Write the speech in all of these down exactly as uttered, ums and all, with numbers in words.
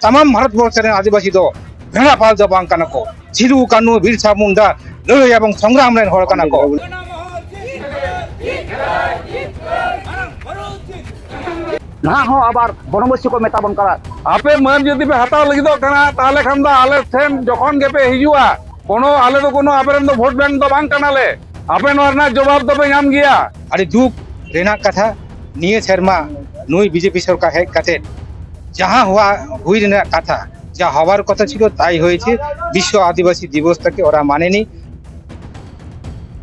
ᱛᱟᱢᱟᱢ ᱵᱷᱟᱨᱚᱛ ᱵᱚᱨᱥᱚ ᱨᱮᱱ ᱟᱹᱫᱤᱵᱟᱹᱥᱤ ᱫᱚ ᱵᱷᱮᱲᱟ ᱯᱟᱞ ᱫᱚ ᱵᱟᱝ ᱠᱟᱱᱟ ᱠᱚ᱾ ᱥᱤᱫᱩ, ᱠᱟᱹᱱᱦᱩ, ᱵᱤᱨᱥᱟ ᱢᱩᱱᱰᱟ ᱞᱟᱹᱲᱦᱟᱹᱭ ᱮᱵᱚᱝ ᱥᱚᱝᱜᱨᱟᱢ ᱨᱮᱱ ᱦᱚᱲ ᱠᱟᱱᱟ ᱠᱚ᱾ ᱱᱟᱦᱟᱜ ᱦᱚᱸ ᱟᱵᱟᱨ ᱵᱚᱱᱚᱵᱟᱥᱤ ᱠᱚ ᱢᱮᱛᱟ ᱵᱚᱱ ᱠᱟᱱᱟ᱾ ᱟᱯᱮ ᱢᱟᱹᱱ ᱡᱩᱫᱤ ᱯᱮ ᱦᱟᱛᱟᱣ ᱞᱟᱹᱜᱤᱫᱚᱜ ᱠᱟᱱᱟ, ᱛᱟᱦᱚᱞᱮ ᱠᱷᱟᱱ ᱫᱚ ᱟᱞᱮ ᱴᱷᱮᱱ ᱡᱚᱠᱷᱚᱱ ᱜᱮᱯᱮ ᱦᱤᱡᱩᱜᱼᱟ, ᱠᱳᱱᱳ, ᱟᱞᱮ ᱫᱚ ᱠᱳᱱᱳ ᱟᱯᱮ ᱨᱮᱱ ᱫᱚ ᱵᱷᱳᱴ ᱵᱮᱝᱠ ᱫᱚ ᱵᱟᱝ ᱠᱟᱱᱟᱞᱮ᱾ ᱟᱯᱮ ᱱᱚᱣᱟ ᱨᱮᱱᱟᱜ ᱡᱚᱵᱟᱵ ᱫᱚᱯᱮ ᱧᱟᱢ ᱜᱮᱭᱟ᱾ ᱟᱹᱰᱤ ᱫᱩᱠ ᱨᱮᱱᱟᱜ ᱠᱟᱛᱷᱟ, ᱱᱤᱭᱟᱹ ᱥᱮᱨᱢᱟ ᱱᱩᱭ ᱵᱤᱡᱮᱯᱤ ᱥᱚᱨᱠᱟᱨ ᱦᱮᱡ ᱠᱟᱛᱮ ᱡᱟᱦᱟᱸ ᱦᱚᱣᱟ ᱦᱩᱭ ᱨᱮᱱᱟᱜ ᱠᱟᱛᱷᱟ, ᱡᱟ ᱦᱚᱣᱟᱨ ᱠᱟᱛᱷᱟ ᱪᱷᱤᱞ ᱛᱟᱭ ᱦᱚᱭᱮᱪᱷᱮ, ᱵᱤᱥᱥᱚ ᱟᱹᱫᱤᱵᱟᱹᱥᱤ ᱫᱤᱵᱚᱥ ᱛᱟᱠᱮ ᱳᱨᱟ ᱢᱟᱱᱮᱱᱤ᱾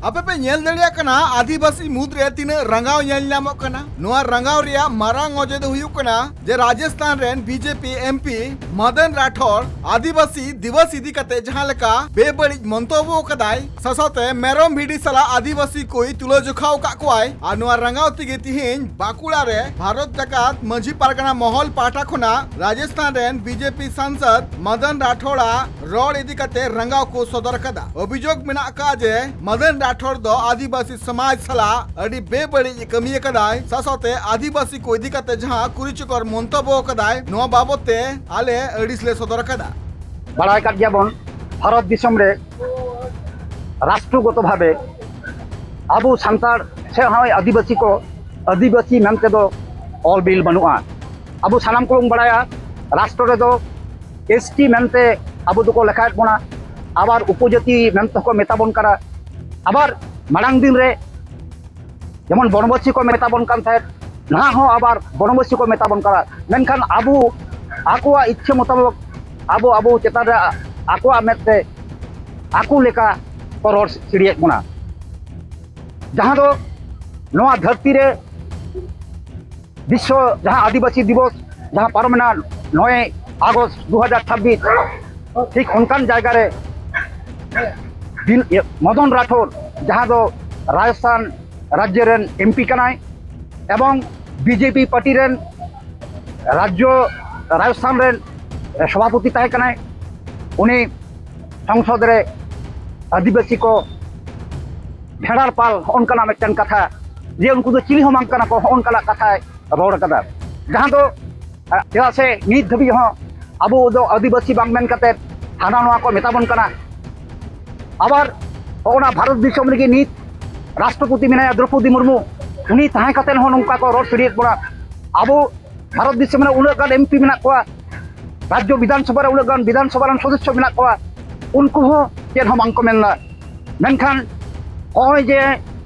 ᱟᱯᱮ ᱯᱮ ᱧᱮᱞ ᱫᱟᱲᱮᱭᱟᱜ ᱠᱟᱱᱟ ᱟᱹᱫᱤᱵᱟᱹᱥᱤ ᱢᱩᱫᱽᱨᱮ ᱛᱤᱱᱟᱹᱜ ᱨᱟᱸᱜᱟᱣ ᱧᱮᱞ ᱧᱟᱢᱚᱜ ᱠᱟᱱᱟ᱾ ᱱᱚᱣᱟ ᱨᱟᱸᱜᱟᱣ ᱨᱮᱭᱟᱜ ᱢᱟᱨᱟᱝ ᱚᱡᱮ ᱫᱚ ᱦᱩᱭᱩᱜ ᱠᱟᱱᱟ ᱡᱮ ᱨᱟᱡᱚᱥᱛᱷᱟᱱ ᱨᱮᱱ ᱵᱤᱡᱮᱯᱤ ᱮᱢᱯᱤ ᱢᱚᱫᱚᱱ ᱨᱟᱴᱷᱳᱨ ᱟᱹᱫᱤᱵᱟᱹᱥᱤ ᱫᱤᱵᱚᱥ ᱤᱫᱤ ᱠᱟᱛᱮ ᱡᱟᱦᱟᱸ ᱞᱮᱠᱟ ᱵᱮᱵᱟᱹᱲᱤᱡ ᱢᱚᱱᱛᱚᱵᱵᱚ ᱟᱠᱟᱫᱟᱭ, ᱥᱟᱶᱛᱮ ᱢᱮᱨᱚᱢ ᱵᱷᱤᱰᱤ ᱥᱟᱞᱟᱜ ᱟᱹᱫᱤᱵᱟᱹᱥᱤ ᱠᱚᱭ ᱛᱩᱞᱟᱹ ᱡᱚᱠᱷᱟᱣ ᱟᱠᱟᱫ ᱠᱚᱣᱟᱭ᱾ ᱟᱨ ᱱᱚᱣᱟ ᱨᱟᱸᱜᱟᱣ ᱛᱮᱜᱮ ᱛᱤᱦᱤᱧ ᱵᱟᱸᱠᱩᱲᱟ ᱨᱮ ᱵᱷᱟᱨᱚᱛ ᱡᱟᱠᱟᱛ ᱢᱟᱹᱡᱷᱤ ᱯᱟᱨᱜᱟᱱᱟ ᱢᱚᱦᱚᱞ ᱯᱟᱦᱴᱟ ᱠᱷᱚᱱᱟᱜ ᱨᱟᱡᱚᱥᱛᱷᱟᱱ ᱨᱮᱱ ᱵᱤᱡᱮᱯᱤ ᱥᱟᱝᱥᱚᱫ ᱢᱚᱫᱚᱱ ᱨᱟᱴᱷᱳᱲᱟᱜ ᱨᱚᱲ ᱤᱫᱤ ᱠᱟᱛᱮ ᱨᱟᱸᱜᱟᱣ ᱠᱚ ᱥᱚᱫᱚᱨ ᱟᱠᱟᱫᱟ᱾ ᱚᱵᱷᱤᱡᱳᱜᱽ ᱢᱮᱱᱟᱜ ᱟᱠᱟᱫ ᱡᱮ ᱢᱚᱫᱚᱱ ᱨᱟᱴᱷᱳᱲ ᱫᱚ ᱟᱹᱫᱤᱵᱟᱹᱥᱤ ᱥᱚᱢᱟᱡᱽ ᱥᱟᱞᱟᱜ ᱟᱹᱰᱤ ᱵᱮᱵᱟᱹᱲᱤᱡ ᱮ ᱠᱟᱹᱢᱤ ᱟᱠᱟᱫᱟᱭ, ᱥᱟᱶ ᱥᱟᱶᱛᱮ ᱟᱹᱫᱤᱵᱟᱹᱥᱤ ᱠᱚ ᱤᱫᱤ ᱠᱟᱛᱮ ᱡᱟᱦᱟᱸ ᱠᱩᱨᱩᱪᱤᱠᱚᱨ ᱢᱚᱱᱛᱚᱵᱵᱚ ᱟᱠᱟᱫᱟᱭ, ᱱᱚᱣᱟ ᱵᱟᱵᱚᱛ ᱛᱮ ᱟᱞᱮ ᱟᱹᱲᱤᱥ ᱞᱮ ᱥᱚᱫᱚᱨ ᱟᱠᱟᱫᱟ᱾ ᱵᱟᱲᱟᱭ ᱠᱟᱫ ᱜᱮᱭᱟᱵᱚᱱ, ᱵᱷᱟᱨᱚᱛ ᱫᱤᱥᱚᱢ ᱨᱮ ᱨᱟᱥᱴᱨᱚᱜᱚᱛᱚ ᱵᱷᱟᱵᱮ ᱟᱵᱚ ᱥᱟᱱᱛᱟᱲ ᱥᱮ ᱦᱚᱸᱜᱼᱚᱭ ᱟᱹᱫᱤᱵᱟᱹᱥᱤ ᱠᱚ, ᱟᱹᱫᱤᱵᱟᱹᱥᱤ ᱢᱮᱱᱛᱮ ᱫᱚ ᱚᱞ ᱵᱤᱞ ᱵᱟᱹᱱᱩᱜᱼᱟ᱾ ᱟᱵᱚ ᱥᱟᱱᱟᱢ ᱠᱚᱵᱚᱱ ᱵᱟᱲᱟᱭᱟ, ᱨᱟᱥᱴᱨᱚ ᱨᱮᱫᱚ ᱮᱥ ᱴᱤ ᱢᱮᱱᱛᱮ ᱟᱵᱚ ᱫᱚᱠᱚ ᱞᱮᱠᱷᱟᱭᱮᱫ ᱵᱚᱱᱟ, ᱟᱵᱟᱨ ᱩᱯᱚᱡᱟᱹᱛᱤ ᱢᱮᱱᱛᱮ ᱦᱚᱸᱠᱚ ᱢᱮᱛᱟ ᱵᱚᱱ ᱠᱟᱱᱟ᱾ ᱟᱵᱟᱨ ᱢᱟᱲᱟᱝ ᱫᱤᱱ ᱨᱮ ᱡᱮᱢᱚᱱ ᱵᱚᱱᱚᱵᱟᱥᱤ ᱠᱚ ᱢᱮᱛᱟ ᱵᱚᱱ ᱠᱟᱱ ᱛᱟᱦᱮᱸᱫ, ᱱᱟᱦᱟᱜ ᱦᱚᱸ ᱟᱵᱟᱨ ᱵᱚᱱᱚᱵᱟᱥᱤ ᱠᱚ ᱢᱮᱛᱟ ᱵᱚᱱ ᱠᱟᱱᱟ᱾ ᱢᱮᱱᱠᱷᱟᱱ ᱟᱵᱚ ᱟᱠᱚᱣᱟᱜ ᱤᱪᱪᱷᱟᱹ ᱢᱚᱛᱟᱵᱚᱠ ᱟᱵᱚ ᱟᱵᱚ ᱪᱮᱛᱟᱱ ᱨᱮ ᱟᱠᱚᱣᱟᱜ ᱢᱮᱫ ᱛᱮ ᱟᱠᱚ ᱞᱮᱠᱟ ᱠᱚ ᱨᱚᱲ ᱥᱤᱲᱤᱭᱮᱫ ᱵᱚᱱᱟ, ᱡᱟᱦᱟᱸ ᱫᱚ ᱱᱚᱣᱟ ᱫᱷᱟᱹᱨᱛᱤ ᱨᱮ ᱵᱤᱥᱥᱚ ᱡᱟᱦᱟᱸ ᱟᱹᱫᱤᱵᱟᱹᱥᱤ ᱫᱤᱵᱚᱥ ᱡᱟᱦᱟᱸ ᱯᱟᱨᱚᱢᱮᱱᱟ ᱱᱚᱭᱮᱭ ᱟᱜᱚᱥᱴ ᱫᱩ ᱦᱟᱡᱟᱨ ᱪᱷᱟᱵᱵᱤᱥ, ᱴᱷᱤᱠ ᱚᱱᱠᱟᱱ ᱡᱟᱭᱜᱟ ᱨᱮ ᱵᱤᱱ-, ᱤᱭᱟᱹ, ᱢᱚᱫᱚᱱ ᱨᱟᱴᱷᱳᱨ, ᱡᱟᱦᱟᱸ ᱫᱚ ᱨᱟᱡᱚᱥᱛᱷᱟᱱ ᱨᱟᱡᱽᱡᱚ ᱨᱮᱱ ᱮᱢ ᱯᱤ ᱠᱟᱱᱟᱭ ᱮᱵᱚᱝ ᱵᱤ ᱡᱮ ᱯᱤ ᱯᱟᱨᱴᱤ ᱨᱮᱱ ᱨᱟᱡᱽᱡᱚ, ᱨᱟᱡᱚᱥᱛᱷᱟᱱ ᱨᱮᱱ ᱥᱚᱵᱷᱟᱯᱚᱛᱤ ᱛᱟᱦᱮᱸ ᱠᱟᱱᱟᱭ, ᱩᱱᱤ ᱥᱚᱝᱥᱚᱫ ᱨᱮ ᱟᱹᱫᱤᱵᱟᱹᱥᱤ ᱠᱚ ᱵᱷᱮᱲᱟᱨ ᱯᱟᱞ ᱦᱚᱸᱜᱼᱚ ᱱᱚᱝᱠᱟᱱᱟᱜ ᱢᱤᱫᱴᱮᱱ ᱠᱟᱛᱷᱟ, ᱡᱮ ᱩᱱᱠᱩ ᱫᱚ ᱪᱤᱞᱤ ᱦᱚᱸ ᱵᱟᱝ ᱠᱟᱱᱟ ᱠᱚ, ᱦᱚᱸᱜᱼᱚ ᱱᱚᱝᱠᱟᱱᱟᱜ ᱠᱟᱛᱷᱟᱭ ᱨᱚᱲ ᱠᱟᱫᱟ, ᱡᱟᱦᱟᱸ ᱫᱚ, ᱟᱜ, ᱪᱮᱫᱟᱜ ᱥᱮ ᱱᱤᱛ ᱫᱷᱟᱹᱵᱤᱡ ᱦᱚᱸ ᱟᱵᱚ ᱫᱚ ᱟᱹᱫᱤᱵᱟᱹᱥᱤ ᱵᱟᱝ ᱢᱮᱱ ᱠᱟᱛᱮ ᱦᱟᱱᱟ ᱱᱚᱣᱟ ᱠᱚ ᱢᱮᱛᱟ ᱵᱚᱱ ᱠᱟᱱᱟ᱾ ᱟᱵᱟᱨ ᱦᱚᱸᱜᱼᱚ ᱱᱟ ᱵᱷᱟᱨᱚᱛ ᱫᱤᱥᱚᱢ ᱨᱮᱜᱮ ᱱᱤᱛ ᱨᱟᱥᱴᱨᱚᱯᱚᱛᱤ ᱢᱮᱱᱟᱭᱟ ᱫᱨᱚᱯᱚᱫᱤ ᱢᱩᱨᱢᱩ, ᱩᱱᱤ ᱛᱟᱦᱮᱸ ᱠᱟᱛᱮ ᱦᱚᱸ ᱱᱚᱝᱠᱟ ᱠᱚ ᱨᱚᱲ ᱥᱟᱹᱨᱤᱭᱮᱫ ᱵᱚᱱᱟ᱾ ᱟᱵᱚ ᱵᱷᱟᱨᱚᱛ ᱫᱤᱥᱚᱢ ᱨᱮ ᱩᱱᱟᱹᱜ ᱜᱟᱱ ᱮᱢᱯᱤ ᱢᱮᱱᱟᱜ ᱠᱚᱣᱟ, ᱨᱟᱡᱽᱡᱚ ᱵᱤᱫᱷᱟᱱ ᱥᱚᱵᱷᱟ ᱨᱮ ᱩᱱᱟᱹᱜ ᱜᱟᱱ ᱵᱤᱫᱷᱟᱱ ᱥᱚᱵᱷᱟ ᱨᱮᱱ ᱥᱚᱫᱚᱥᱥᱚ ᱢᱮᱱᱟᱜ ᱠᱚᱣᱟ, ᱩᱱᱠᱩ ᱦᱚᱸ ᱪᱮᱫ ᱦᱚᱸ ᱵᱟᱝ ᱠᱚ ᱢᱮᱱ ᱮᱫᱟ᱾ ᱢᱮᱱᱠᱷᱟᱱ ᱦᱚᱸᱜᱼᱚᱭ ᱡᱮ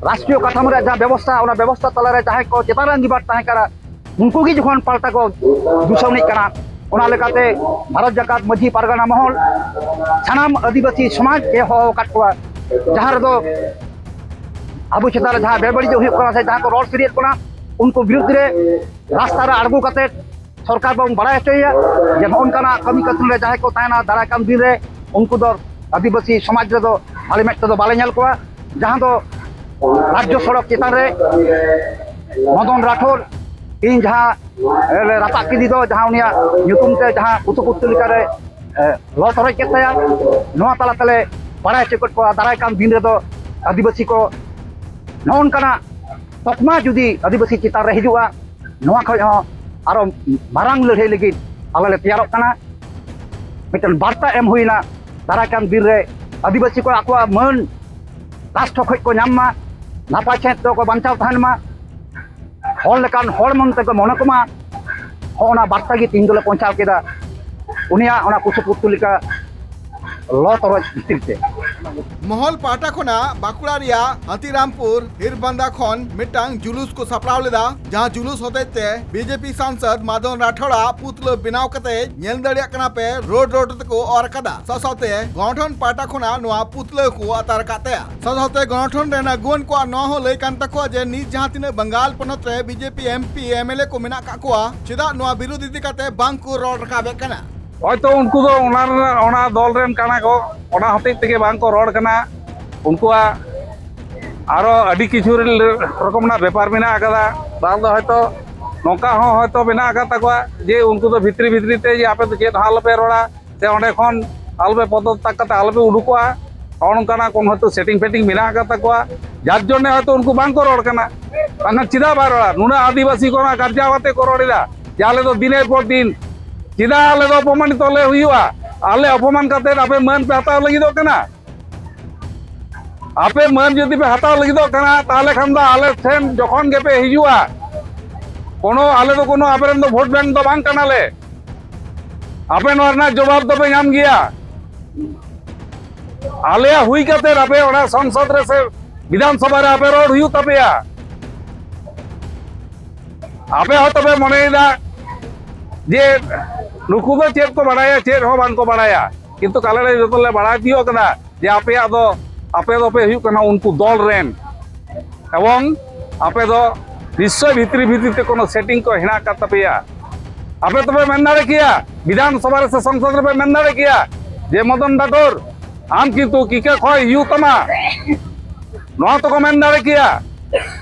ᱨᱟᱥᱴᱨᱤᱭᱚ ᱠᱟᱴᱷᱟᱢᱳ ᱨᱮᱭᱟᱜ ᱡᱟᱦᱟᱸ ᱵᱮᱵᱚᱥᱛᱷᱟ, ᱚᱱᱟ ᱵᱮᱵᱚᱥᱛᱷᱟ ᱛᱟᱞᱟᱨᱮ ᱡᱟᱦᱟᱸᱭ ᱠᱚ ᱪᱮᱛᱟᱱ ᱨᱮ ᱟᱸᱜᱤᱵᱷᱟᱨ ᱛᱟᱦᱮᱸ ᱠᱟᱱᱟ, ᱩᱱᱠᱩ ᱜᱮ ᱡᱚᱠᱷᱚᱱ ᱯᱟᱞᱴᱟ ᱠᱚ ᱫᱩᱥᱚᱱᱤᱡ ᱠᱟᱱᱟ, ᱚᱱᱟ ᱞᱮᱠᱟᱛᱮ ᱵᱷᱟᱨᱚᱛ ᱡᱟᱠᱟᱛ ᱢᱟᱹᱡᱷᱤ ᱯᱟᱨᱜᱟᱱᱟ ᱢᱚᱦᱚᱞ ᱥᱟᱱᱟᱢ ᱟᱹᱫᱤᱵᱟᱹᱥᱤ ᱥᱚᱢᱟᱡᱽ ᱮ ᱦᱚᱦᱚ ᱟᱠᱟᱫ ᱠᱚᱣᱟ, ᱡᱟᱦᱟᱸ ᱨᱮᱫᱚ ᱟᱵᱚ ᱪᱮᱛᱟᱱ ᱨᱮ ᱡᱟᱦᱟᱸ ᱵᱮᱵᱟᱹᱲᱤᱡ ᱦᱩᱭᱩᱜ ᱠᱟᱱᱟ ᱥᱮ ᱡᱟᱦᱟᱸ ᱠᱚ ᱨᱚᱲ ᱥᱟᱹᱨᱤᱭᱮᱫ ᱵᱚᱱᱟ, ᱩᱱᱠᱩ ᱵᱤᱨᱩᱫᱽ ᱨᱮ ᱨᱟᱥᱛᱟ ᱨᱮ ᱟᱬᱜᱚ ᱠᱟᱛᱮ ᱥᱚᱨᱠᱟᱨ ᱵᱚᱱ ᱵᱟᱲᱟᱭ ᱦᱚᱪᱚᱭᱮᱭᱟ ᱡᱮ ᱱᱚᱜᱼᱚ ᱱᱚᱝᱠᱟᱱᱟᱜ ᱠᱟᱹᱢᱤ ᱠᱟᱹᱥᱱᱤ ᱨᱮ ᱡᱟᱦᱟᱸᱭ ᱠᱚ ᱛᱟᱦᱮᱱᱟ, ᱫᱟᱨᱟᱭ ᱠᱟᱱ ᱫᱤᱱ ᱨᱮ ᱩᱱᱠᱩ ᱫᱚ ᱟᱹᱫᱤᱵᱟᱹᱥᱤ ᱥᱚᱢᱟᱡᱽ ᱨᱮᱫᱚ ᱵᱷᱟᱞᱮ ᱢᱮᱫ ᱛᱮᱫᱚ ᱵᱟᱞᱮ ᱧᱮᱞ ᱠᱚᱣᱟ᱾ ᱡᱟᱦᱟᱸ ᱫᱚ ᱨᱟᱡᱽᱡᱚ ᱥᱚᱲᱚᱠ ᱪᱮᱛᱟᱱ ᱨᱮ ᱢᱚᱫᱚᱱ ᱨᱟᱴᱷᱳᱨ, ᱤᱧ ᱡᱟᱦᱟᱸ ᱮ, ᱨᱟᱯᱟᱜ ᱠᱮᱫᱮ ᱫᱚ, ᱡᱟᱦᱟᱸ ᱩᱱᱤᱭᱟᱜ ᱧᱩᱛᱩᱢ ᱛᱮ ᱡᱟᱦᱟᱸ ᱠᱩᱥᱩ ᱯᱩᱛᱛᱚᱞᱤᱠᱟ ᱨᱮ, ᱮ, ᱞᱚ ᱛᱚᱨᱚᱡ ᱠᱮᱫ ᱛᱟᱭᱟ, ᱱᱚᱣᱟ ᱛᱟᱞᱟ ᱛᱮᱞᱮ ᱵᱟᱲᱟᱭ ᱦᱚᱪᱚ ᱠᱮᱫ ᱠᱚᱣᱟ ᱫᱟᱨᱟᱭ ᱠᱟᱱ ᱫᱤᱱ ᱨᱮᱫᱚ ᱟᱹᱫᱤᱵᱟᱹᱥᱤ ᱠᱚ ᱱᱚᱜᱼᱚ ᱱᱚᱝᱠᱟᱱᱟᱜ ᱛᱚᱠᱢᱟ ᱡᱩᱫᱤ ᱟᱹᱫᱤᱵᱟᱹᱥᱤ ᱪᱮᱛᱟᱱ ᱨᱮ ᱦᱤᱡᱩᱜᱼᱟ, ᱱᱚᱣᱟ ᱠᱷᱚᱡ ᱦᱚᱸ ᱟᱨᱚ ᱢᱟᱨᱟᱝ ᱞᱟᱹᱲᱦᱟᱹᱭ ᱞᱟᱹᱜᱤᱫ ᱟᱞᱮ ᱞᱮ ᱛᱮᱭᱟᱨᱚᱜ ᱠᱟᱱᱟ᱾ ᱢᱤᱫᱴᱮᱱ ᱵᱟᱨᱛᱟ ᱮᱢ ᱦᱩᱭᱱᱟ, ᱫᱟᱨᱟᱭ ᱠᱟᱱ ᱫᱤᱱ ᱨᱮ ᱟᱹᱫᱤᱵᱟᱹᱥᱤ ᱠᱚ ᱟᱠᱚᱣᱟᱜ ᱢᱟᱹᱱ ᱨᱟᱥᱴᱨᱚ ᱠᱷᱚᱡ ᱠᱚ ᱧᱟᱢ ᱢᱟ, ᱱᱟᱯᱟᱭ ᱥᱟᱺᱦᱤᱡ ᱛᱮᱠᱚ ᱵᱟᱧᱪᱟᱣ ᱛᱟᱦᱮᱱ ᱢᱟ, ᱦᱚᱲ ᱞᱮᱠᱟᱱ ᱦᱚᱲ ᱢᱚᱱ ᱛᱮᱠᱚ ᱢᱚᱱᱮ ᱠᱚᱢᱟ᱾ ᱦᱚᱸᱜᱼᱚ ᱱᱟ ᱵᱟᱨᱛᱟ ᱜᱮ ᱛᱤᱦᱤᱧ ᱫᱚᱞᱮ ᱯᱳᱸᱪᱷᱟᱣ ᱠᱮᱫᱟ᱾ ᱩᱱᱤᱭᱟᱜ ᱚᱱᱟ ᱠᱩᱥᱩ ᱯᱩᱛᱛᱚᱞᱤᱠᱟ ᱞᱚ ᱛᱚᱨᱚᱡ ᱵᱷᱤᱛᱤᱨ ᱛᱮ᱾ ᱢᱚᱦᱚᱞ ᱯᱟᱦᱴᱟ ᱠᱷᱚᱱᱟᱜ ᱵᱟᱸᱠᱩᱲᱟ ᱨᱮᱭᱟᱜ ᱦᱟᱛᱤᱨᱟᱢᱯᱩᱨ ᱦᱤᱨᱵᱟᱱᱫᱟ ᱠᱷᱚᱱ ᱢᱤᱫᱴᱟᱝ ᱡᱩᱞᱩᱥ ᱠᱚ ᱥᱟᱯᱲᱟᱣ ᱞᱮᱫᱟ, ᱡᱟᱦᱟᱸ ᱡᱩᱞᱩᱥ ᱦᱚᱛᱮᱡ ᱛᱮ ᱵᱤᱡᱮᱯᱤ ᱥᱟᱝᱥᱚᱫ ᱢᱟᱫᱚᱱ ᱨᱟᱴᱷᱳᱲᱟᱜ ᱯᱩᱛᱞᱟᱹ ᱵᱮᱱᱟᱣ ᱠᱟᱛᱮ ᱧᱮᱞ ᱫᱟᱲᱮᱭᱟᱜ ᱠᱟᱱᱟ ᱯᱮ ᱨᱳᱰ ᱨᱳᱰ ᱛᱮᱠᱚ ᱚᱨ ᱟᱠᱟᱫᱟ᱾ ᱥᱟᱶ ᱥᱟᱶᱛᱮ ᱜᱚᱱᱚᱴᱷᱚᱱ ᱯᱟᱦᱴᱟ ᱠᱷᱚᱱᱟᱜ ᱱᱚᱣᱟ ᱯᱩᱛᱞᱟᱹ ᱠᱚ ᱟᱛᱟᱨ ᱟᱠᱟᱫ ᱛᱟᱭᱟ᱾ ᱥᱟᱶ ᱥᱟᱶᱛᱮ ᱜᱚᱱᱚᱴᱷᱚᱱ ᱨᱮᱱ ᱟᱹᱜᱩᱣᱟᱹᱱ ᱠᱚᱣᱟᱜ ᱱᱚᱣᱟ ᱦᱚᱸ ᱞᱟᱹᱭ ᱠᱟᱱ ᱛᱟᱠᱚᱣᱟ ᱡᱮ ᱱᱤᱛ ᱡᱟᱦᱟᱸ ᱛᱤᱱᱟᱹᱜ ᱵᱟᱝᱜᱟᱞ ᱯᱚᱱᱚᱛ ᱨᱮ ᱵᱤᱡᱮᱯᱤ ᱮᱢᱯᱤ ᱮᱢᱮᱞᱮ ᱠᱚ ᱢᱮᱱᱟᱜ ᱠᱟᱜ ᱠᱚᱣᱟ, ᱪᱮᱫᱟᱜ ᱱᱚᱣᱟ ᱵᱤᱨᱩᱫᱷ ᱤᱫᱤ ᱠᱟᱛᱮ ᱵᱟᱝ ᱠᱚ ᱨᱚᱲ ᱨᱟᱠᱟᱵᱮᱫ ᱠᱟᱱᱟ? ᱦᱚᱭᱛᱚ ᱩᱱᱠᱩ ᱫᱚ ᱚᱱᱟ ᱨᱮᱱᱟᱜ, ᱚᱱᱟ ᱫᱚᱞ ᱨᱮᱱ ᱠᱟᱱᱟ ᱠᱚ, ᱚᱱᱟ ᱦᱚᱛᱮᱡ ᱛᱮᱜᱮ ᱵᱟᱝ ᱠᱚ ᱨᱚᱲ ᱠᱟᱱᱟ᱾ ᱩᱱᱠᱩᱣᱟᱜ ᱟᱨᱚ ᱟᱹᱰᱤ ᱠᱤᱪᱷᱩ ᱨᱚᱠᱚᱢ ᱨᱮᱱᱟᱜ ᱵᱮᱯᱟᱨ ᱢᱮᱱᱟᱜ ᱟᱠᱟᱫᱟ, ᱵᱟᱝ ᱫᱚ ᱦᱚᱭᱛᱚ ᱱᱚᱝᱠᱟ ᱦᱚᱸ ᱦᱚᱭᱛᱚ ᱢᱮᱱᱟᱜ ᱟᱠᱟᱫ ᱛᱟᱠᱚᱣᱟ ᱡᱮ ᱩᱱᱠᱩ ᱫᱚ ᱵᱷᱤᱛᱨᱤ ᱵᱷᱤᱛᱨᱤ ᱛᱮ ᱡᱮ ᱟᱯᱮ ᱫᱚ ᱪᱮᱫ ᱦᱚᱸ ᱟᱞᱚᱯᱮ ᱨᱚᱲᱟ, ᱥᱮ ᱚᱸᱰᱮ ᱠᱷᱚᱱ ᱟᱞᱚᱯᱮ ᱯᱚᱫᱚᱛᱛᱟᱜ ᱠᱟᱛᱮ ᱟᱞᱚᱯᱮ ᱩᱰᱩᱠᱚᱜᱼᱟ, ᱱᱚᱜᱼᱚ ᱱᱚᱝᱠᱟᱱᱟᱜ ᱠᱳᱱᱳ ᱦᱚᱭᱛᱳ ᱥᱮᱴᱤᱝ ᱯᱷᱮᱴᱤᱝ ᱢᱮᱱᱟᱜ ᱟᱠᱟᱫ ᱛᱟᱠᱚᱣᱟ, ᱡᱟᱨ ᱡᱚᱱᱱᱮ ᱦᱚᱭᱛᱳ ᱩᱱᱠᱩ ᱵᱟᱝ ᱠᱚ ᱨᱚᱲ ᱠᱟᱱᱟ᱾ ᱵᱟᱝᱠᱷᱟᱱ ᱪᱮᱫᱟᱜ ᱵᱟᱭ ᱨᱚᱲᱟ? ᱱᱩᱱᱟᱹᱜ ᱟᱹᱫᱤᱵᱟᱹᱥᱤ ᱠᱚ ᱚᱱᱟ ᱠᱟᱨᱡᱟᱣ ᱠᱟᱛᱮ ᱠᱚ ᱨᱚᱲ ᱮᱫᱟ ᱡᱮ ᱟᱞᱮ ᱫᱚ ᱫᱤᱱᱮᱨ ᱯᱚᱨ ᱫᱤᱱ ᱪᱮᱫᱟᱜ ᱟᱞᱮ ᱫᱚ ᱚᱯᱚᱢᱟᱱᱤᱛᱚ ᱞᱮ ᱦᱩᱭᱩᱜᱼᱟ? ᱟᱞᱮ ᱚᱯᱚᱢᱟᱱ ᱠᱟᱛᱮ ᱟᱯᱮ ᱢᱟᱹᱱ ᱯᱮ ᱦᱟᱛᱟᱣ ᱞᱟᱹᱜᱤᱫᱚᱜ ᱠᱟᱱᱟ? ᱟᱯᱮ ᱢᱟᱹᱱ ᱡᱩᱫᱤ ᱯᱮ ᱦᱟᱛᱟᱣ ᱞᱟᱹᱜᱤᱫᱚᱜ ᱠᱟᱱᱟ, ᱛᱟᱦᱚᱞᱮ ᱠᱷᱟᱱ ᱫᱚ ᱟᱞᱮ ᱴᱷᱮᱱ ᱡᱚᱠᱷᱚᱱ ᱜᱮᱯᱮ ᱦᱤᱡᱩᱜᱼᱟ, ᱠᱳᱱᱳ, ᱟᱞᱮ ᱫᱚ ᱠᱳᱱᱳ ᱟᱯᱮ ᱨᱮᱱ ᱫᱚ ᱵᱷᱳᱴ ᱵᱮᱝᱠ ᱫᱚ ᱵᱟᱝ ᱠᱟᱱᱟᱞᱮ᱾ ᱟᱯᱮ ᱱᱚᱣᱟ ᱨᱮᱱᱟᱜ ᱡᱚᱵᱟᱵ ᱫᱚᱯᱮ ᱧᱟᱢ ᱜᱮᱭᱟ᱾ ᱟᱞᱮᱭᱟᱜ ᱦᱩᱭ ᱠᱟᱛᱮ ᱟᱯᱮ ᱚᱱᱟ ᱥᱚᱝᱥᱚᱫ ᱨᱮ ᱥᱮ ᱵᱤᱫᱷᱟᱱ ᱥᱚᱵᱷᱟ ᱨᱮ ᱟᱯᱮ ᱨᱚᱲ ᱦᱩᱭᱩᱜ ᱛᱟᱯᱮᱭᱟ᱾ ᱟᱯᱮ ᱦᱚᱸᱛᱚ ᱯᱮ ᱢᱚᱱᱮᱭᱮᱫᱟ ᱡᱮ ᱱᱩᱠᱩ ᱫᱚ ᱪᱮᱫ ᱠᱚ ᱵᱟᱲᱟᱭᱟ, ᱪᱮᱫ ᱦᱚᱸ ᱵᱟᱝ ᱠᱚ ᱵᱟᱲᱟᱭᱟ, ᱠᱤᱱᱛᱩ ᱟᱞᱮ ᱞᱮ ᱡᱚᱛᱚ ᱞᱮ ᱵᱟᱲᱟᱭ ᱛᱤᱭᱳᱜ ᱠᱟᱫᱟ ᱡᱮ ᱟᱯᱮᱭᱟᱜ ᱫᱚ, ᱟᱯᱮ ᱫᱚᱯᱮ ᱦᱩᱭᱩᱜ ᱠᱟᱱᱟ ᱩᱱᱠᱩ ᱫᱚᱞ ᱨᱮᱱ, ᱮᱵᱚᱝ ᱟᱯᱮ ᱫᱚ ᱱᱤᱥᱪᱚᱭ ᱵᱷᱤᱛᱨᱤ ᱵᱷᱤᱛᱨᱤ ᱛᱮ ᱠᱳᱱᱳ ᱥᱮᱴᱤᱝ ᱠᱚ ᱦᱮᱱᱟᱜ ᱟᱠᱟᱫ ᱛᱟᱯᱮᱭᱟ᱾ ᱟᱯᱮ ᱛᱚᱯᱮ ᱢᱮᱱ ᱫᱟᱲᱮ ᱠᱮᱭᱟ, ᱵᱤᱫᱷᱟᱱ ᱥᱚᱵᱷᱟ ᱨᱮ ᱥᱮ ᱥᱚᱝᱥᱚᱫ ᱨᱮᱯᱮ ᱢᱮᱱ ᱫᱟᱲᱮ ᱠᱮᱭᱟ ᱡᱮ, "ᱢᱚᱫᱚᱱ ᱴᱷᱟᱠᱩᱨ, ᱟᱢ ᱠᱤᱱᱛᱩ ᱠᱤᱠᱮ ᱠᱷᱚᱭ ᱦᱩᱭᱩᱜ ᱛᱟᱢᱟ", ᱱᱚᱣᱟ ᱛᱚᱠᱚ ᱢᱮᱱ ᱫᱟᱲᱮ ᱠᱮᱭᱟ᱾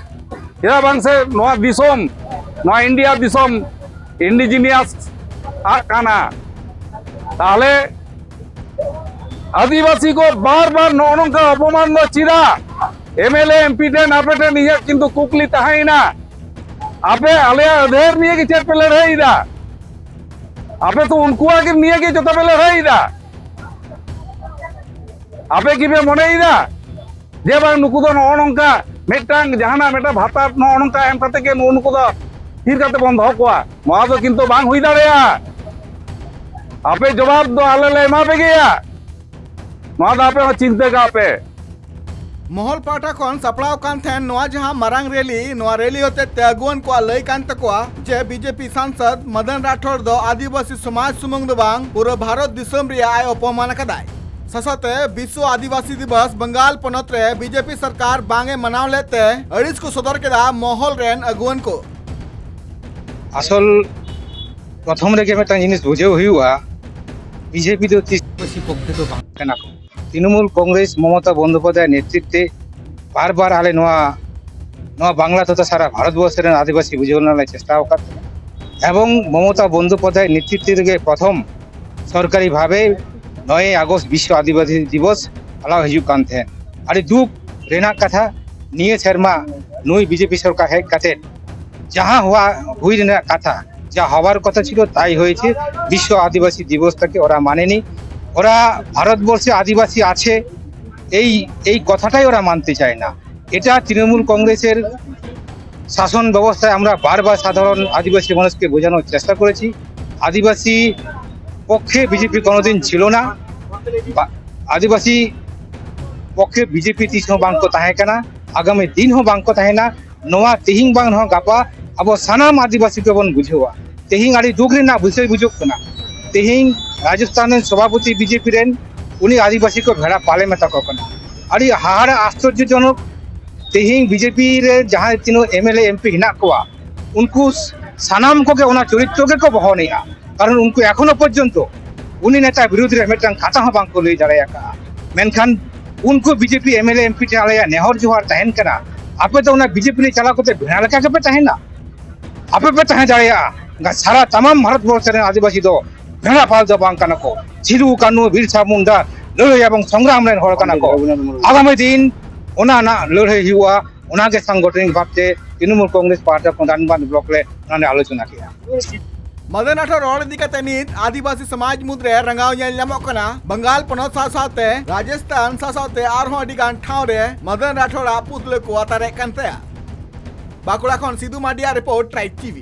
ᱪᱮᱫᱟᱜ ᱵᱟᱝ ᱥᱮ ᱱᱚᱣᱟ ᱫᱤᱥᱚᱢ, ᱱᱚᱣᱟ ᱤᱱᱰᱤᱭᱟ ᱫᱤᱥᱚᱢ ᱤᱱᱰᱤᱡᱤᱱᱤᱭᱟᱥ ᱟᱜ ᱠᱟᱱᱟ᱾ ᱛᱟᱦᱞᱮ ᱟᱹᱫᱤᱵᱟᱹᱥᱤ ᱠᱚ ᱵᱟᱨ ᱵᱟᱨ ᱱᱚᱜᱼᱚ ᱱᱚᱝᱠᱟ ᱚᱯᱚᱢᱟᱱ ᱫᱚ ᱪᱮᱫᱟᱜ? M L A, M P ᱴᱷᱮᱱ, ᱟᱯᱮ ᱴᱷᱮᱱ ᱤᱧᱟᱹᱜ ᱠᱤᱱᱛᱩ ᱠᱩᱠᱞᱤ ᱛᱟᱦᱮᱸᱭᱮᱱᱟ, ᱟᱯᱮ ᱟᱞᱮᱭᱟᱜ ᱟᱹᱫᱷᱟᱹᱨ ᱱᱤᱭᱮ ᱜᱮ ᱪᱮᱫ ᱯᱮ ᱞᱟᱹᱲᱦᱟᱹᱭᱮᱫᱟ? ᱟᱯᱮ ᱛᱚ ᱩᱱᱠᱩᱣᱟᱜ ᱜᱮ ᱱᱤᱭᱮ ᱜᱮ ᱡᱚᱛᱚ ᱯᱮ ᱞᱟᱹᱲᱦᱟᱹᱭᱮᱫᱟ᱾ ᱟᱯᱮ ᱠᱤ ᱯᱮ ᱢᱚᱱᱮᱭᱮᱫᱟ ᱡᱮ ᱵᱟᱝ ᱱᱩᱠᱩ ᱫᱚ ᱱᱚᱜᱼᱚ ᱱᱚᱝᱠᱟ ᱢᱤᱫᱴᱟᱝ ᱡᱟᱦᱟᱱᱟᱜ ᱢᱤᱫᱴᱟᱝ ᱵᱷᱟᱛᱟ ᱱᱚᱜᱼᱚ ᱱᱚᱝᱠᱟ ᱮᱢ ᱠᱟᱛᱮ ᱜᱮ ᱱᱩᱜᱼᱩ ᱱᱩᱠᱩ ᱫᱚ ᱛᱷᱤᱨ ᱠᱟᱛᱮ ᱵᱚᱱ ᱫᱚᱦᱚ ᱠᱚᱣᱟ? ᱱᱚᱣᱟ ᱫᱚ ᱠᱤᱱᱛᱩ ᱵᱟᱝ ᱦᱩᱭ ᱫᱟᱲᱮᱭᱟᱜᱼᱟ᱾ ᱟᱯᱮ ᱡᱚᱵᱟᱵ ᱫᱚ ᱟᱞᱮ ᱞᱮ ᱮᱢᱟ ᱯᱮ ᱜᱮᱭᱟ᱾ ᱱᱚᱣᱟ ᱫᱚ ᱟᱯᱮ ᱦᱚᱸ ᱪᱤᱱᱛᱟᱹ ᱠᱟᱜ ᱯᱮ᱾ ᱢᱚᱦᱚᱞ ᱯᱟᱦᱴᱟ ᱠᱷᱚᱱ ᱥᱟᱯᱲᱟᱣ ᱠᱟᱱ ᱛᱟᱦᱮᱸᱱ ᱱᱚᱣᱟ ᱡᱟᱦᱟᱸ ᱢᱟᱨᱟᱝ ᱨᱮᱞᱤ, ᱱᱚᱣᱟ ᱨᱮᱞᱤ ᱦᱚᱛᱮᱡ ᱛᱮ ᱟᱹᱜᱩᱣᱟᱹᱱ ᱠᱚᱣᱟᱜ ᱞᱟᱹᱭ ᱠᱟᱱ ᱛᱟᱠᱚᱣᱟ ᱡᱮ ᱵᱤᱡᱮᱯᱤ ᱥᱟᱝᱥᱚᱫ ᱢᱚᱫᱚᱱ ᱨᱟᱴᱷᱳᱨ ᱫᱚ ᱟᱹᱫᱤᱵᱟᱹᱥᱤ ᱥᱚᱢᱟᱡᱽ ᱥᱩᱢᱩᱝ ᱫᱚ ᱵᱟᱝ, ᱯᱩᱨᱟᱹ ᱵᱷᱟᱨᱚᱛ ᱫᱤᱥᱚᱢ ᱨᱮᱭᱟᱜ ᱟᱭ ᱚᱯᱚᱢᱟᱱ ᱟᱠᱟᱫᱟᱭ᱾ ᱥᱟᱶᱛᱮ ᱵᱤᱥᱥᱚ ᱟᱹᱫᱤᱵᱟᱹᱥᱤ ᱫᱤᱵᱚᱥ ᱵᱟᱝᱜᱟᱞ ᱯᱚᱱᱚᱛ ᱨᱮ ᱵᱤᱡᱮᱯᱤ ᱥᱚᱨᱠᱟᱨ ᱵᱟᱝ ᱮ ᱢᱟᱱᱟᱣ ᱞᱮᱫ ᱛᱮ ᱟᱹᱲᱤᱥ ᱠᱚ ᱥᱚᱫᱚᱨ ᱠᱮᱫᱟ ᱢᱚᱦᱚᱞ ᱨᱮᱱ ᱟᱹᱜᱩᱣᱟᱹᱱ ᱠᱚ᱾ ᱟᱥᱚᱞ ᱯᱨᱚᱛᱷᱚᱢ ᱨᱮᱜᱮ ᱢᱤᱫᱴᱟᱝ ᱡᱤᱱᱤᱥ ᱵᱩᱡᱷᱟᱹᱣ ᱦᱩᱭᱩᱜᱼᱟ, ᱵᱤᱡᱮᱯᱤ ᱫᱚ ᱛᱤᱥ ᱟᱹᱫᱤᱵᱟᱹᱥᱤ ᱯᱚᱠᱠᱷᱮ ᱫᱚ ᱵᱟᱝ ᱠᱟᱱᱟ ᱠᱚ᱾ ᱛᱨᱤᱱᱢᱩᱞ ᱠᱚᱝᱜᱨᱮᱥ ᱢᱚᱢᱚᱛᱟ ᱵᱚᱱᱫᱳᱯᱟᱫᱷᱭᱟᱭ ᱱᱮᱛᱨᱤᱛᱵᱮ ᱵᱟᱨ ᱵᱟᱨ ᱟᱞᱮ ᱱᱚᱣᱟ, ᱱᱚᱣᱟ ᱵᱟᱝᱞᱟ ᱛᱚᱛᱷᱟ ᱥᱟᱨᱟ ᱵᱷᱟᱨᱚᱛ ᱵᱚᱨᱥᱚ ᱨᱮᱱ ᱟᱹᱫᱤᱵᱟᱹᱥᱤ ᱵᱩᱡᱷᱟᱹᱣ ᱨᱮᱱᱟᱜ ᱞᱮ ᱪᱮᱥᱴᱟ ᱟᱠᱟᱫ ᱛᱟᱦᱮᱸᱫ᱾ ᱮᱵᱚᱝ ᱢᱚᱢᱚᱛᱟ ᱵᱚᱱᱫᱳᱯᱟᱫᱷᱭᱟᱭ ᱱᱮᱛᱨᱤᱛᱵ ᱨᱮᱜᱮ ᱯᱨᱚᱛᱷᱚᱢ ᱥᱚᱨᱠᱟᱨᱤ ᱵᱷᱟᱵᱮ ᱱᱚᱭᱮ ᱟᱜᱚᱥᱴ ᱵᱤᱥᱥᱚ ᱟᱹᱫᱤᱵᱟᱹᱥᱤ ᱫᱤᱵᱚᱥ ᱯᱟᱞᱟᱣ ᱦᱤᱡᱩᱜ ᱠᱟᱱ ᱛᱟᱦᱮᱸᱫ᱾ ᱟᱹᱰᱤ ᱫᱩᱠ ᱨᱮᱱᱟᱜ ᱠᱟᱛᱷᱟ, ᱱᱤᱭᱟᱹ ᱥᱮᱨᱢᱟ ᱱᱩᱭ ᱵᱤᱡᱮᱯᱤ ᱥᱚᱨᱠᱟᱨ ᱦᱮᱡ ᱠᱟᱛᱮ ᱡᱟᱦᱟᱸ ᱦᱩᱭ, ᱦᱩᱭ ᱨᱮᱱᱟᱜ ᱠᱟᱛᱷᱟ, যা হওয়ার কথা ছিল তাই হয়েছে। বিশ্ব আদিবাসী দিবসটাকে ওরা মানেনি। ওরা ভারতবর্ষে আদিবাসী আছে, এই এই কথাটাই ওরা মানতে চায় না। এটা তৃণমূল কংগ্রেসের শাসন ব্যবস্থায় আমরা বারবার সাধারণ আদিবাসী মানুষকে বোঝানোর চেষ্টা করেছি। আদিবাসী পক্ষে বিজেপি কোনোদিন ছিল না। ᱵᱟ- ᱟᱹᱫᱤᱵᱟᱹᱥᱤ ᱯᱚᱠᱷᱮ ᱵᱤᱡᱮᱯᱤ ᱛᱤᱥ ᱦᱚᱸ ᱵᱟᱝ ᱠᱚ ᱛᱟᱦᱮᱸ ᱠᱟᱱᱟ, ᱟᱜᱟᱢᱤ ᱫᱤᱱ ᱦᱚᱸ ᱵᱟᱝ ᱠᱚ ᱛᱟᱦᱮᱱᱟ᱾ ᱱᱚᱣᱟ ᱛᱮᱦᱮᱧ ᱵᱟᱝ ᱨᱮᱦᱚᱸ ᱜᱟᱯᱟ ᱟᱵᱚ ᱥᱟᱱᱟᱢ ᱟᱹᱫᱤᱵᱟᱹᱥᱤ ᱠᱚᱵᱚᱱ ᱵᱩᱡᱷᱟᱹᱣᱟ᱾ ᱛᱮᱦᱮᱧ ᱟᱹᱰᱤ ᱫᱩᱠ ᱨᱮᱱᱟᱜ ᱵᱤᱥᱚᱭ ᱵᱩᱡᱷᱟᱹᱜ ᱠᱟᱱᱟ᱾ ᱛᱮᱦᱮᱧ ᱨᱟᱡᱚᱥᱛᱷᱟᱱ ᱨᱮᱱ ᱥᱚᱵᱷᱟᱯᱚᱛᱤ ᱵᱤᱡᱮᱯᱤ ᱨᱮᱱ, ᱩᱱᱤ ᱟᱹᱫᱤᱵᱟᱹᱥᱤ ᱠᱚ ᱵᱷᱮᱲᱟ ᱯᱟᱞᱮ ᱢᱮᱛᱟ ᱠᱚ ᱠᱟᱱᱟ᱾ ᱟᱹᱰᱤ ᱦᱟᱦᱟᱲᱟ ᱟᱥᱪᱚᱨᱡᱚᱡᱚᱱᱚᱠ᱾ ᱛᱮᱦᱮᱧ ᱵᱤᱡᱮᱯᱤ ᱨᱮ ᱡᱟᱦᱟᱸᱭ ᱛᱤᱱᱟᱹᱜ ᱮᱢᱮᱞᱮ ᱮᱢᱯᱤ ᱦᱮᱱᱟᱜ ᱠᱚᱣᱟ, ᱩᱱᱠᱩ ᱥᱟᱱᱟᱢ ᱠᱚᱜᱮ ᱚᱱᱟ ᱪᱚᱨᱤᱛᱨᱚ ᱜᱮᱠᱚ ᱵᱚᱦᱚᱱᱮᱜᱼᱟ᱾ ᱠᱟᱨᱚᱱ ᱩᱱᱠᱩ ᱮᱠᱷᱚᱱᱳ ᱯᱚᱨᱡᱚᱱᱛᱚ ᱩᱱᱤ ᱱᱮᱛᱟ ᱵᱤᱨᱩᱫᱷ ᱨᱮ ᱢᱤᱫᱴᱟᱝ ᱠᱟᱛᱷᱟ ᱦᱚᱸ ᱵᱟᱝ ᱠᱚ ᱞᱟᱹᱭ ᱫᱟᱲᱮ ᱟᱠᱟᱫᱼᱟ᱾ ᱢᱮᱱᱠᱷᱟᱱ ᱩᱱᱠᱩ ᱵᱤᱡᱮᱯᱤ ᱮᱢᱮᱞᱮ ᱮᱢᱯᱤ ᱴᱷᱮᱱ ᱟᱞᱮᱭᱟᱜ ᱱᱮᱦᱚᱨ ᱡᱚᱦᱟᱨ ᱛᱟᱦᱮᱱ ᱠᱟᱱᱟ, ᱟᱯᱮ ᱫᱚ ᱚᱱᱟ ᱵᱤᱡᱮᱯᱤ ᱨᱮ ᱪᱟᱞᱟᱣ ᱠᱟᱛᱮ ᱵᱷᱮᱲᱟ ᱞᱮᱠᱟ ᱜᱮᱯᱮ ᱛᱟᱦᱮᱱᱟ? ᱟᱯᱮ ᱯᱮ ᱛᱟᱦᱮᱸ ᱫᱟᱲᱮᱭᱟᱜᱼᱟ᱾ ᱥᱟᱨᱟ ᱛᱟᱢᱟᱢ ᱵᱷᱟᱨᱚᱛ ᱵᱚᱨᱥᱚ ᱨᱮᱱ ᱟᱹᱫᱤᱵᱟᱹᱥᱤ ᱫᱚ ᱵᱷᱮᱲᱟ ᱯᱟᱞ ᱫᱚ ᱵᱟᱝ ᱠᱟᱱᱟ ᱠᱚ᱾ ᱥᱤᱫᱩ, ᱠᱟᱹᱱᱦᱩ, ᱵᱤᱨᱥᱟ ᱢᱩᱱᱰᱟ ᱞᱟᱹᱲᱦᱟᱹᱭ ᱮᱵᱚᱝ ᱥᱚᱝᱜᱨᱟᱢ ᱨᱮᱱ ᱦᱚᱲ ᱠᱟᱱᱟ ᱠᱚ᱾ ᱟᱜᱟᱢᱤ ᱫᱤᱱ ᱚᱱᱟ ᱨᱮᱱᱟᱜ ᱞᱟᱹᱲᱦᱟᱹᱭ ᱦᱩᱭᱩᱜᱼᱟ᱾ ᱚᱱᱟᱜᱮ ᱥᱟᱝᱜᱚᱴᱷᱚᱱᱤᱠ ᱵᱷᱟᱵᱽᱛᱮ ᱛᱨᱤᱱᱢᱩᱞ ᱠᱚᱝᱜᱨᱮᱥ ᱯᱟᱦᱴᱟ ᱠᱷᱚᱱ ᱫᱷᱟᱱᱵᱟᱫᱽ ᱵᱞᱚᱠ ᱞᱮ ᱚᱱᱟ ᱞᱮ ᱟᱞᱳᱪᱚᱱᱟ ᱠᱮᱫᱼᱟ᱾ ᱢᱟᱫᱟᱱ ᱨᱟᱴᱷᱳᱨ ᱨᱚᱲ ᱤᱫᱤ ᱠᱟᱛᱮ ᱱᱤᱛ ᱟᱹᱫᱤᱵᱟᱹᱥᱤ ᱥᱚᱢᱟᱡᱽ ᱢᱩᱫᱽᱨᱮ ᱨᱟᱸᱜᱟᱣ ᱧᱮᱞ ᱧᱟᱢᱚᱜ ᱠᱟᱱᱟ᱾ ᱵᱟᱝᱜᱟᱞ ᱯᱚᱱᱚᱛ ᱥᱟᱶ ᱥᱟᱶᱛᱮ ᱨᱟᱡᱚᱥᱛᱷᱟᱱ ᱥᱟᱶ ᱥᱟᱶᱛᱮ ᱟᱨᱦᱚᱸ ᱟᱹᱰᱤ ᱜᱟᱱ ᱴᱷᱟᱶ ᱨᱮ ᱢᱟᱫᱟᱱ ᱨᱟᱴᱷᱳᱨᱟᱜ ᱯᱩᱛᱞᱟᱹ ᱠᱚ ᱟᱛᱟᱨᱮᱫ ᱠᱟᱱ ᱛᱟᱭᱟ᱾ ᱵᱟᱸᱠᱩᱲᱟ ᱠᱷᱚᱱ ᱥᱤᱫᱩ ᱢᱟᱨᱰᱤᱭᱟᱜ ᱨᱤᱯᱳᱨᱴ, ᱴᱨᱟᱭᱤᱵᱽ ᱴᱤᱵᱷᱤ᱾